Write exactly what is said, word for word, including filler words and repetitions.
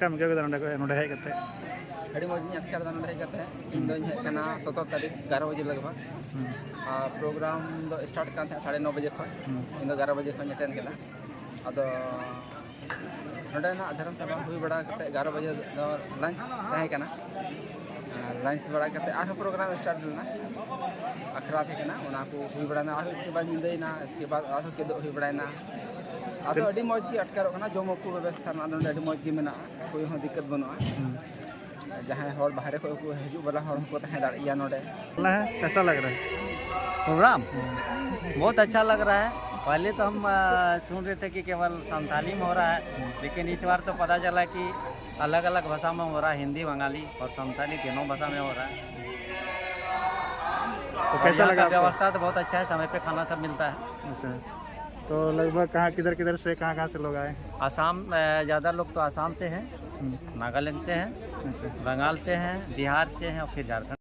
ᱪᱮᱫ ᱮᱢ ᱟᱹᱭᱠᱟᱹᱣ ᱠᱮᱫᱟ ᱱᱚᱰᱮ ᱠᱷᱚᱱ, ᱱᱚᱰᱮ ᱦᱮᱡ ᱠᱟᱛᱮ? ᱟᱹᱰᱤ ᱢᱚᱡᱽ ᱤᱧ ᱟᱴᱠᱟᱨ ᱮᱫᱟ ᱱᱚᱰᱮ ᱦᱮᱡ ᱠᱟᱛᱮ᱾ ᱤᱧ ᱫᱚᱧ ᱦᱮᱡ ᱠᱟᱱᱟ ᱥᱚᱛᱨᱚ ᱛᱟᱹᱨᱤᱠᱷ, ᱮᱜᱟᱨᱚ ᱵᱟᱡᱮ ᱞᱟᱜᱽᱵᱷᱟᱜᱽ᱾ ᱟᱨ ᱯᱨᱳᱜᱨᱟᱢ ᱫᱚ ᱥᱴᱟᱨᱴ ᱠᱟᱱ ᱛᱟᱦᱮᱸᱫ ᱥᱟᱲᱮ ᱱᱚ ᱵᱟᱡᱮ ᱠᱷᱚᱱ᱾ ᱤᱧ ᱫᱚ ᱮᱜᱟᱨᱚ ᱵᱟᱡᱮ ᱠᱷᱚᱱ ᱤᱧ ᱮᱴᱮᱱ ᱠᱮᱫᱟ᱾ ᱟᱫᱚ ᱱᱚᱰᱮᱱᱟᱜ ᱫᱷᱚᱨᱚᱢ ᱥᱚᱵᱷᱟ ᱦᱩᱭ ᱵᱟᱲᱟ ᱠᱟᱛᱮ ᱮᱜᱟᱨᱚ ᱵᱟᱡᱮ ᱫᱚ ᱞᱟᱧᱪ ᱛᱟᱦᱮᱸ ᱠᱟᱱᱟ᱾ ᱟᱨ ᱞᱟᱧᱪ ᱵᱟᱲᱟ ᱠᱟᱛᱮ ᱟᱨᱦᱚᱸ ᱯᱨᱳᱜᱨᱟᱢ ᱥᱴᱟᱨᱴ ᱞᱮᱱᱟ, ᱟᱠᱷᱲᱟ ᱛᱟᱦᱮᱸ ᱠᱟᱱᱟ, ᱚᱱᱟ ᱠᱚ ᱦᱩᱭ ᱵᱟᱲᱟᱭᱱᱟ᱾ ᱟᱨᱦᱚᱸ ᱤᱥᱠᱮ ᱵᱟᱫ ᱧᱤᱫᱟᱹᱭᱮᱱᱟ, ᱤᱥᱠᱮ ᱵᱟᱫ ᱟᱨᱦᱚᱸ ᱠᱮᱫᱚᱜ ᱦᱩᱭ ᱵᱟᱲᱟᱭᱱᱟ᱾ ᱟᱫᱚ ᱟᱹᱰᱤ ᱢᱚᱡᱽ ᱜᱮ ᱟᱴᱠᱟᱨᱚᱜ ᱠᱟᱱᱟ, ᱡᱚᱢ ᱧᱩ ᱠᱚ ᱵᱮᱵᱚᱥᱛᱷᱟ ᱱᱚᱰᱮ ᱟᱹᱰᱤ ᱢᱚᱡᱽ ᱜᱮ ᱢᱮᱱᱟᱜᱼᱟ, ᱠᱳᱭ ᱦᱚᱸ ᱫᱤᱠᱠᱟᱛ ᱵᱟᱹᱱᱩᱜᱼᱟ᱾ ᱡᱟᱦᱟᱸᱭ ᱦᱚᱲ ᱵᱟᱦᱨᱮ ᱠᱷᱚᱱ ᱠᱚ ᱦᱤᱡᱩᱜ ᱵᱟᱞᱟ ᱦᱚᱲ ᱦᱚᱸᱠᱚ ᱛᱟᱦᱮᱸ ᱫᱟᱲᱮᱭᱟᱜ ᱜᱮᱭᱟ ᱱᱚᱰᱮ᱾ ᱞᱟ ᱦᱮ, ᱠᱮᱥᱟ ᱞᱟᱜᱽ ᱨᱟᱦᱟ ᱦᱮ? प्रोग्राम बहुत अच्छा लग रहा है। पहले तो हम आ, सुन रहे थे कि केवल संथाली में हो रहा है, लेकिन इस बार तो पता चला कि अलग अलग भाषा में हो रहा है, हिंदी, बंगाली और संथाली तीनों भाषा में हो रहा है। तो और कैसा यहाँ लगा का आपको? व्यवस्था तो बहुत अच्छा है, समय पे खाना सब मिलता है। अच्छा, तो लगभग कहाँ, किधर किधर से, कहाँ कहाँ से लोग आए? आसाम, अ, ज़्यादा लोग तो आसाम से हैं, नागालैंड से हैं, अच्छा, बंगाल से हैं, बिहार से हैं और फिर झारखंड।